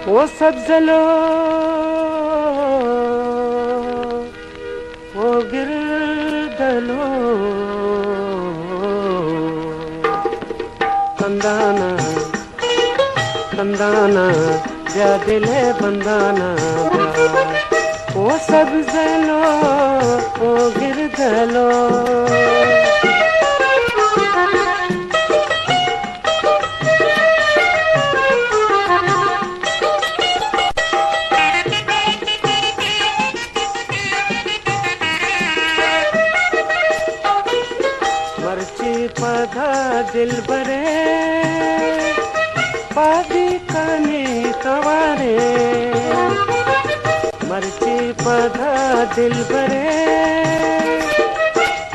او سبزلو، او گردلو، کندانا، کندانا، بیا دل ءِ بندانا بیا۔ او سبزلو، او گردلو۔ مرچی پدا دلبرے، پادی کانی توارے۔ مرچی پدا دلبرے،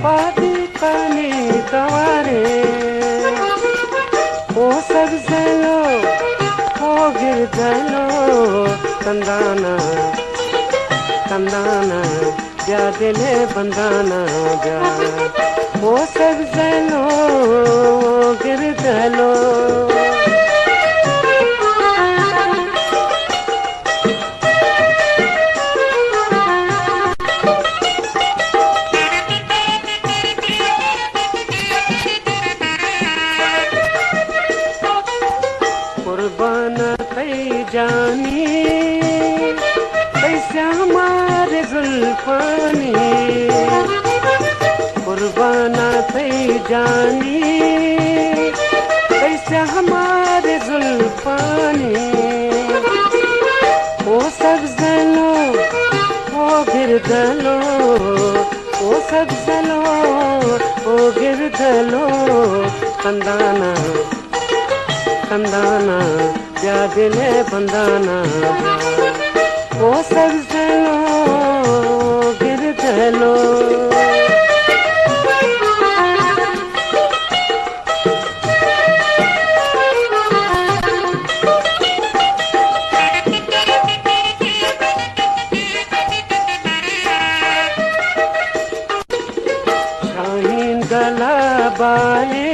پادی کانی توارے۔ او سبزلو، او گردلو، کندانا، کندانا، بیا دل ءِ بندانا بیا۔ او سبزلو، او گردلو۔ قربان تئی جانی، تئی سیاہ مار زلفانی۔ قربان تئی جانی، تئی سیاہ مار زلفانی۔ او سبزلو، او گردلو، او سبزلو، او گردلو، کندانا، کندانا، بیا دل ءِ بندانا بیا۔ او سبزلو، گردلو۔ شاہین گلا بالے،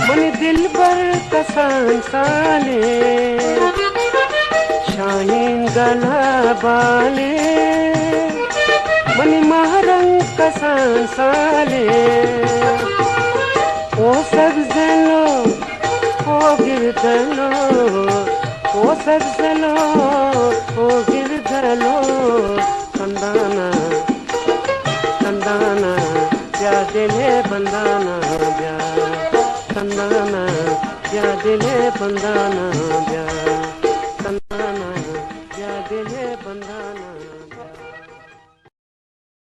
منی دلبر کسان سالے۔ شاہین گلا بالے، منی ماہ رنگ کسان سالے۔ او سبزلو، او گردلو، او سبزلو، او گردلو، کندانا، کندانا، بیا دل ءِ بندانا بیا۔ کندانا، بیا دل ءِ بندانا بیا۔ کندانا، بیا دل ءِ بندانا۔